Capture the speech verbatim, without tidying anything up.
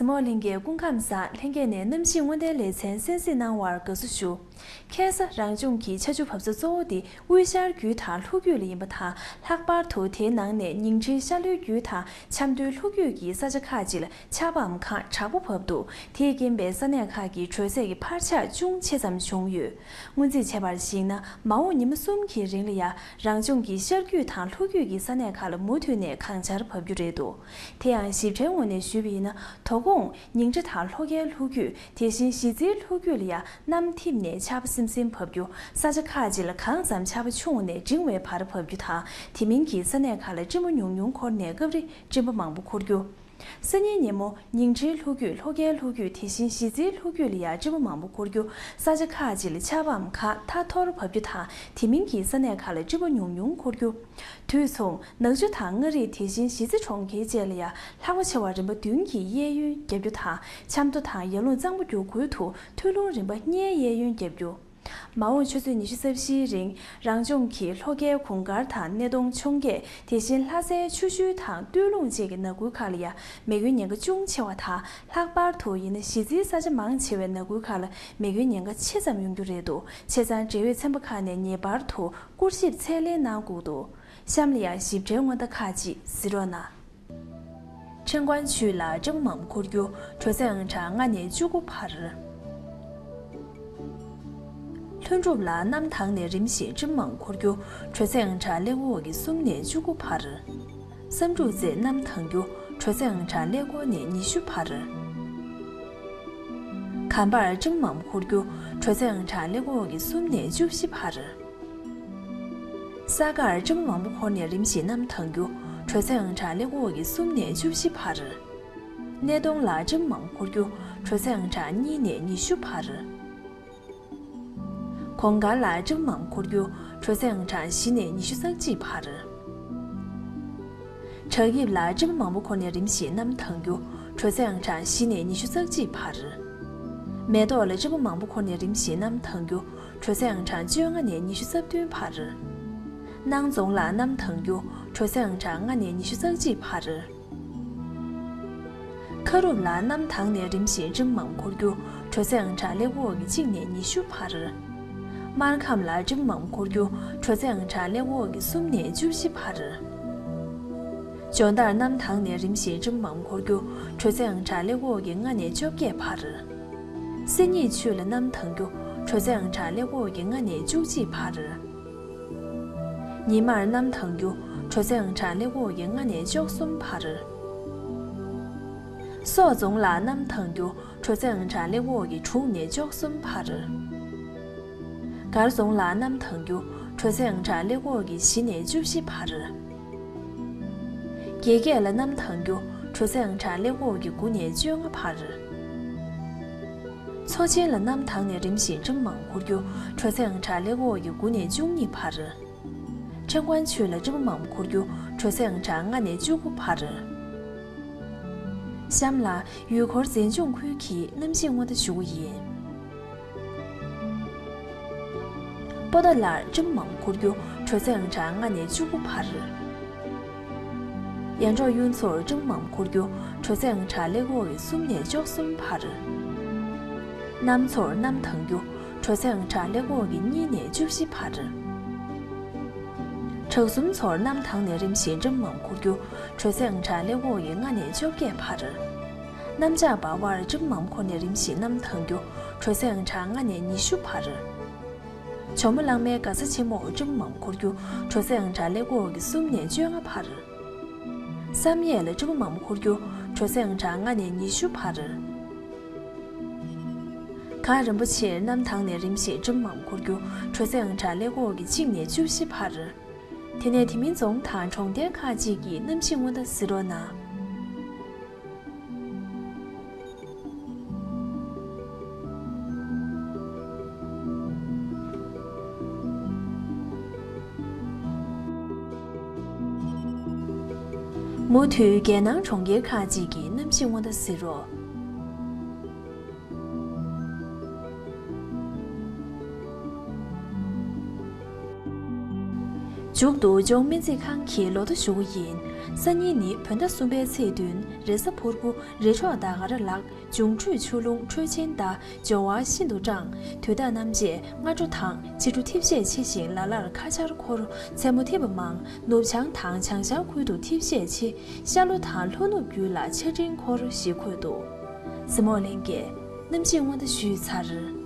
གཟིགས་མོ་ལྷན་རྒྱས་སྐུ་ཁམས་བཟང་། ལྷན་རྒྱས་ནས་གནམ་གཤིས་སྔོན་བརྡའི་ལེ་ཚན་གསན་གཟིགས་གནང་བར་དགའ་བསུ་ཞུ། ཁ་སང་རང་ལྗོངས་ཀྱི་ཆར་ཆུ་བབས་ས་གཙོ་བོ་དེ་དབུས་ཤར་རྒྱུད་དང་ལྷོ་རྒྱུད་ལ་ཡིན་པ་དང་། ལྷག་པར་དུ་དེའི་ནང་ནས་ཉིང་ཁྲིའི་ཤར་ལྷོའི་རྒྱུད་དང་ཆབ་མདོའི་ལྷོ་རྒྱུད་ཀྱི་ས་ཆ་ཁག་ཅིག་ལ་ཆར་པའམ་གངས་དྲག་པོ་བབས་འདུག་དེས་རྐྱེན་པས་ས་གནས་ཁག་གི་དྲོད་ཚད་ཀྱི་འཕར་ཆག་ཅུང་ཆེ་ཙམ་བྱུང་ཡོད། སྔོན་རྩིས་བྱས་པར་གཞིགས་ན། མ་འོངས་ཉི་མ་གསུམ་གྱི་རིང་ལ་ཡང་རང་ལྗོངས་ཀྱི་ཤར་རྒྱུད་དང་ལྷོ་རྒྱུད་ཀྱི་ས་གནས་ཁག་ལ་མུ་མཐུད་ནས་གངས་ཆར་བབས་རྒྱུ་རེད་འདུག་དེ་ཡང་ཞིབ་ཕྲའི་ངོས་ནས་ཞུས་པ་ཡིན་ན། དོ་དགོང་ཉིང་ཁྲི་དང་ལྷོ་ཁའི་ལྷོ་རྒྱུད། དེ་བཞིན་གཞིས་རྩེའི་ལྷོ་རྒྱུད་ལ་ཡང་གནམ་འཐིབས་ནས་ཆར་པ་སིམ་སིམ་བབས་རྒྱུ། ས་ཆ་ཁག་ཅིག་ལ་གངས་སམ་ཆར་པ་ཆུང་བ་ནས་འབྲིང་བའི་བར་བབས་རྒྱུ་དང་། དེ་མིན་གྱི་ས་གནས་ཁག་ལ་སྤྲིན་པ་ཉུང་ཉུང་འཁོར་ནས་སྐབས་རེ་སྤྲིན་པ་མང་པོ་འཁོར་རྒྱུ། སང་ཉིན་ཉིན་མོ་ཉིང་ཁྲིའི་ལྷོ་རྒྱུད། ལྷོ་ཁའི་ལྷོ་རྒྱུད། དེ་བཞིན་གཞིས་རྩེའི་ལྷོ་རྒྱུད་ལ་ཡང་སྤྲིན་པ་མང་པོ་འཁོར་རྒྱུ། ས་ཆ་ཁག་ཅིག་ལ་ཆར་པའམ་གངས་ཐ་ཐོར་བབས་རྒྱུ་དང་། དེ་མིན་གྱི་ས་གནས་ཁག་ལ་སྤྲིན་པ་ཉུང་ཉུང་འཁོར་རྒྱུ། དུས་མཚུངས་ནག་ཆུ་དང་མངའ་རིས། དེ་བཞིན་གཞིས་རྩེ་གྲོང་ཁྱེར་བཅས་ལ་ཡང་ལྷགས་པ་ཆེ་བ་རིམ་པ་བདུན་གྱི་གཡས་གཡོན་བརྒྱབ་རྒྱུ་དང་། ཆབ་མདོ་དང་ཡར་ཀླུང་གཙང་པོ་རྒྱུག་ཁུལ་དུ་ཐོལ་རླུང་རིམ་པ་ལྔའི་གཡས་གཡོན་བརྒྱབ་རྒྱུ། མ་འོངས་ཆུ་ཚོད་ཉི་ཤུ་རྩ་བཞིའི་རིང་རང་ལྗོངས་ཀྱི་ལྷོ་ཁའི་གུང་དཀར་དང་སྣེ་གདོང་འཕྱོངས་རྒྱས། དེ་བཞིན་ལྷ་སའི་ཆུ་ཤུལ་དང་སྟོད་ལུང་བཅས་ཀྱི་ནགས་ཁུལ་ཁག་ལ་ཡང་མེ་སྐྱོན་ཉེན་ཁ་ཅུང་ཆེ་བ་དང་། ལྷག་པར་དུ་ཡིན་ན་གཞིས་རྩེའི་ས་ཆ་མང་ཆེ་བའི་ནགས་ཁུལ་ཁག་ལ་མེ་སྐྱོན་ཉེན་ཁ་ཆེ་ཙམ་ཡོང་རྒྱུ་རེད་འདུག་བྱས་ཙང་འབྲེལ་ཡོད་ཚན་པ་ཁག་ནས་ངེས་པར་དུ་སྐོར་ཞིབ་ཚད་ལེན་གནང་དགོས་འདུག་གཤམ་ལ་ཡང་ཞིབ་ཕྲའི་སྔོན་བརྡ་ཁག་ཅིག་གཟིགས་རོགས་གནང་། ཁྲེང་ཀོན་ཆུས་ལ་སྤྲིན་པ་མང་པོ་འཁོར་རྒྱུ། དྲོད་ཚད་ཨང་གྲངས་ལྔ་ནས་བཅུ་དགུ་བར། ལྷུན་གྲུབ་ལ་གནམ་དྭངས་ནས་རིམ་བཞིན་སྤྲིན་པ་མང་པོ་འཁོར་རྒྱུ། དྲོད་ཚད་ཨང་གྲངས་ཀླད་ཀོར་འོག་གི་གསུམ་ནས་བཅུ་དགུ་བར། བསམ་གྲུབ་རྩེ་གནམ་དྭངས་རྒྱུ། དྲོད་ཚད་ཨང་གྲངས་ཀླད་ཀོར་ནས་ཉི་ཤུ་བར། གམ་པར་སྤྲིན་པ་མང་པོ་འཁོར་རྒྱུ། དྲོད་ཚད་ཨང་གྲངས་ཀླད་ཀོར་འོག་གི་གསུམ་ནས་བཅུ་བཞི་བར། ས་དགར་སྤྲིན་པ་མང་པོ་འཁོར་ནས་རིམ་བཞིན་གནམ་དྭངས་རྒྱུ། དྲོད་ཚད་ཨང་གྲངས་ཀླད་ཀོར་འོག་གི་གསུམ་ནས་བཅུ་བཞི་བར། སྣེ་གདོང་ལ་སྤྲིན་པ་མང་པོ་འཁོར་རྒྱུ། དྲོད་ཚད་ཨང་གྲངས་གཉིས་ནས་ཉི་ཤུ་བར། གོང་དཀར་ལ་སྤྲིན་པ་མང་པོ་འཁོར་རྒྱུ། དྲོད་ཚད་ཨང་གྲངས་བཞི་ནས་ཉི་ཤུ་རྩ་གཅིག་བར། བྲག་གཡབ་ལ་སྤྲིན་པ་མང་པོ་འཁོར་ནས་རིམ་བཞིན་གནམ་དྭངས་རྒྱུ། དྲོད་ཚད་ཨང་གྲངས་བཞི་ནས་ཉི་ཤུ་རྩ་གཅིག་བར། མེ་ཏོག་ལ་སྤྲིན་པ་མང་པོ་འཁོར་ནས་རིམ་བཞིན་གནམ་དྭངས་རྒྱུ། དྲོད་ཚད་ཨང་གྲངས་བཅོ་ལྔ་ནས་ཉི་ཤུ་རྩ་བདུན་བར། སྣང་རྫོང་ལ་གནམ་དྭངས་རྒྱུ། དྲོད་ཚད་ཨང་གྲངས་ལྔ་ནས་ཉི་ཤུ་རྩ་གཅིག་བར། ཁ་རུབ་ལ་གནམ་དྭངས་ནས་རིམ་བཞིན་སྤྲིན་པ་མང་པོ་འཁོར་རྒྱུ། དྲོད་ཚད་ཨང་གྲངས་ཀླད་ཀོར་འོག་གི་གཅིག་ནས་ཉི་ཤུ་བར། སྨར་ཁམས་ལ་སྤྲིན་པ་མང་པོ་འཁོར་རྒྱུ། དྲོད་ཚད་ཨང་གྲངས་ཀླད་ཀོར་འོག་གི་གསུམ་ནས་བཅུ་བཞི་བར། ཇོ་མདར་གནམ་དྭངས་ནས་རིམ་བཞིན་སྤྲིན་པ་མང་པོ་འཁོར་རྒྱུ། དྲོད་ཚད་ཨང་གྲངས་ཀླད་ཀོར་འོག་གི་ལྔ་ནས་བཅོ་བརྒྱད་བར། སེ་ཉིད་ཆུས་ལ་གནམ་དྭངས་རྒྱུ། དྲོད་ཚད་ཨང་གྲངས་ཀླད་ཀོར་འོག་གི་ལྔ་ནས་བཅུ་གཅིག་བར། ཉི་མར་གནམ་དྭངས་རྒྱུ། དྲོད་ཚད་ཨང་གྲངས་ཀླད་ཀོར་འོག་གི་ལྔ་ནས་བཅུ་གསུམ་བར། སོག་རྫོང་ལ་གནམ་དྭངས་རྒྱུ། དྲོད་ཚད་ཨང་གྲངས་ཀླད་ཀོར་འོག་གི་དྲུག་ནས་བཅུ་གསུམ་བར། སྒར་རྫོང་ལ་གནམ་དྭངས་རྒྱུ། དྲོད་ཚད་ཨང་གྲངས་ཀླད་ཀོར་འོག་གི་བཞི་ནས་བཅུ་བཞི་བར། དགེ་རྒྱས་ལ་གནམ་དྭངས་རྒྱུ། དྲོད་ཚད་ཨང་གྲངས་ཀླད་ཀོར་འོག་གི་དགུ་ནས་བཅོ་ལྔ་བར། མཚོ་ཆེན་ལ་གནམ་དྭངས་ནས་རིམ་བཞིན་སྤྲིན་མང་འཁོར་རྒྱུ། དྲོད་ཚད་ཨང་གྲངས་ཀླད་ཀོར་འོག་གི་དགུ་ནས་བཅུ་གཉིས་བར། ཁྲེང་ཀོན་ཆུས་ལ་སྤྲིན་པ་མང་པོ་འཁོར་རྒྱུ། དྲོད་ཚད་ཨང་གྲངས་ལྔ་ནས་བཅུ་དགུ་བར། གཤམ་ལ་ཡུལ་སྐོར་མཛེས་ལྗོངས་ཁུལ་གྱི་གནམ་གཤིས་སྔོན་བརྡ་ཞུ་གི་ཡིན། པོ་ཏཱ་ལར་སྤྲིན་པ་མང་པོ་འཁོར་རྒྱུ། དྲོད་ཚད་ཨང་གྲངས་ལྔ་ནས་བཅུ་དགུ་བར། ཡར་འབྲོག་གཡུ་མཚོར་སྤྲིན་པ་མང་པོ་འཁོར་རྒྱུ། དྲོད་ཚད་ཨང་གྲངས་ཀླད་ཀོར་འོག་གི་གསུམ་ནས་བཅུ་གསུམ་བར། གནམ་མཚོར་གནམ་དྭངས་རྒྱུ། དྲོད་ཚད་ཨང་གྲངས་ཀླད་ཀོར་འོག་གི་གཉིས་ནས་བཅུ་བཞི་བར། བྲག་གསུམ་མཚོར་གནམ་དྭངས་ནས་རིམ་བཞིན་སྤྲིན་པ་མང་པོ་འཁོར་རྒྱུ། དྲོད་ཚད་ཨང་གྲངས་ཀླད་ཀོར་འོག་གི་ལྔ་ནས་བཅོ་བརྒྱད་བར། གནམ་ལྕགས་འབར་བར་སྤྲིན་པ་མང་པོ་འཁོར་ནས་རིམ་བཞིན་གནམ་དྭངས་རྒྱུ། དྲོད་ཚད་ཨང་གྲངས་ལྔ་ནས་ཉི་ཤུ་བར། ཇོ་མོ་གླང་མའི་སྒ་ས་ཆེན་མོར་སྤྲིན་པ་མང་པོ་འཁོར་རྒྱུ། དྲོད་ཚད་ཨང་གྲངས་ཀླད་ཀོར་འོག་གི་གསུམ་ནས་བཅོ་ལྔ་བར། བསམ་ཡས་ལ་སྤྲིན་པ་མང་པོ་འཁོར་རྒྱུ། དྲོད་ཚད་ཨང་གྲངས་ལྔ་ནས་ཉི་ཤུ་བར། གངས་རིན་པོ་ཆེར་གནམ་དྭངས་ནས་རིམ་བཞིན་སྤྲིན་པ་མང་པོ་འཁོར་རྒྱུ། དྲོད་ཚད་ཨང་གྲངས་ཀླད་ཀོར་འོག་གི་གཅིག་ནས་བཅུ་བཞི་བར། དེ་ནས་དེ་མིན་རྫོང་དང་གྲོང་རྡལ་ཁག་ཅིག་གི་གནམ་གཤིས་སྔོན་བརྡ་གཟིགས་རོགས་གནང་། མུ་མཐུད་རྒྱལ་ནང་གྲོང་ཁྱེར་ཁག་ཅིག་གི་གནམ་གཤིས་སྔོན་བརྡ་གཟིགས་རོགས། མཇུག་ཏུ་ལྗོངས་སྨན་རྩིས་ཁང་གི་ལོ་ཐོ་ཞུ་གི་ཡིན། སང་ཉིན་ནི་བོད་ཟླ་གསུམ་པའི་ཚེས་བདུན། རེས་གཟའ་ཕུར་བུ། རེས་འཁོར་ཟླ་སྐར་ལག། འབྱུང་འཕྲོད་ཆུ་རླུང་འཕྲོད་ཆེན་ཟླ། སྦྱོར་བ་ཤིན་ཏུ་སྐྲང་། དུས་རྟགས་རྣམ་འབྱེད། སྔ་དྲོ་དང་ཕྱི་དྲོ་འཐིབས་ཤས་ཆེ་ཞིང་ལ་ལར་ཁ་ཆར་འཁོར། མཚན་མོ་འཐིབས་པ་མང་། ནུབ་བྱང་དང་བྱང་ཤར་ཁུལ་དུ་འཐིབས་ཤས་ཆེ། ཤར་ལྷོ་དང་ལྷོ་ནུབ་ཁུལ་ལ་ཆར་སྤྲིན་འཁོར་ཞེས་འཁོད་འདུག། གཟིགས་མོ་ལྷན་རྒྱས། གནམ་གཤིས་སྔོན་བརྡ་ཞུས་ཚར།